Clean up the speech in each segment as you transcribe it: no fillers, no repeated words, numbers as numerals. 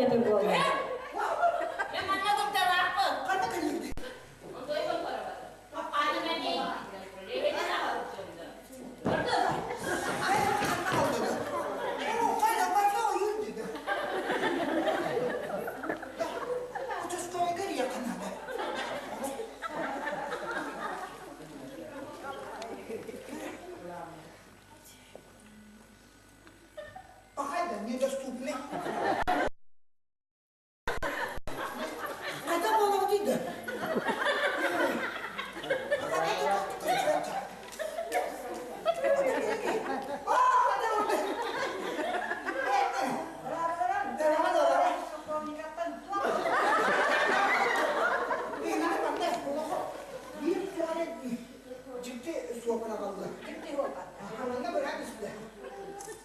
километр буолла. Пахай недоступны. Хайдах буолабытый да? Дьикти суопар аҕалла. Манна быраат истэ.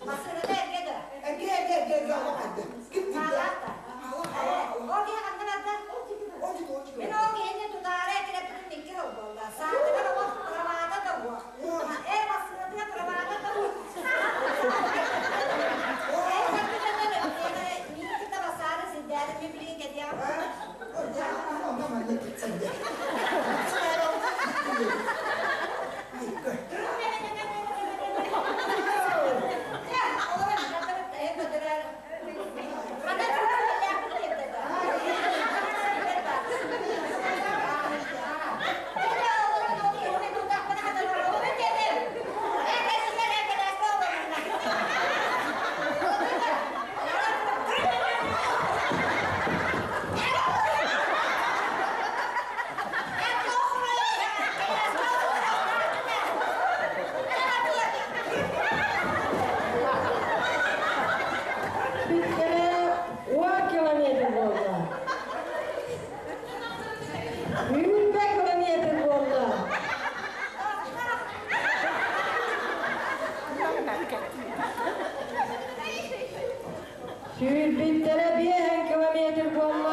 Массыыната эргэ да? Эргэ, эргэ, эргэ, эргэ, алла хайда. Ким тиийдэ? Алла, алла, алла. Ол киһи ханна барда? Ол дьиги, ол дьиги. Мин ол киһини тутаары эккирэппитим икки сыл буолла. Саатыгар олох правата да суох. Эр массыынатыгар правата да суох. Эр миигин кытта басаары сирдээри мин билигин кэтиэҕим. Онно манна китсэнде. Бүттэрэ 10 километр буолла. 100 километр буолла. Сүүрбүттэрэ 5 километр буолла.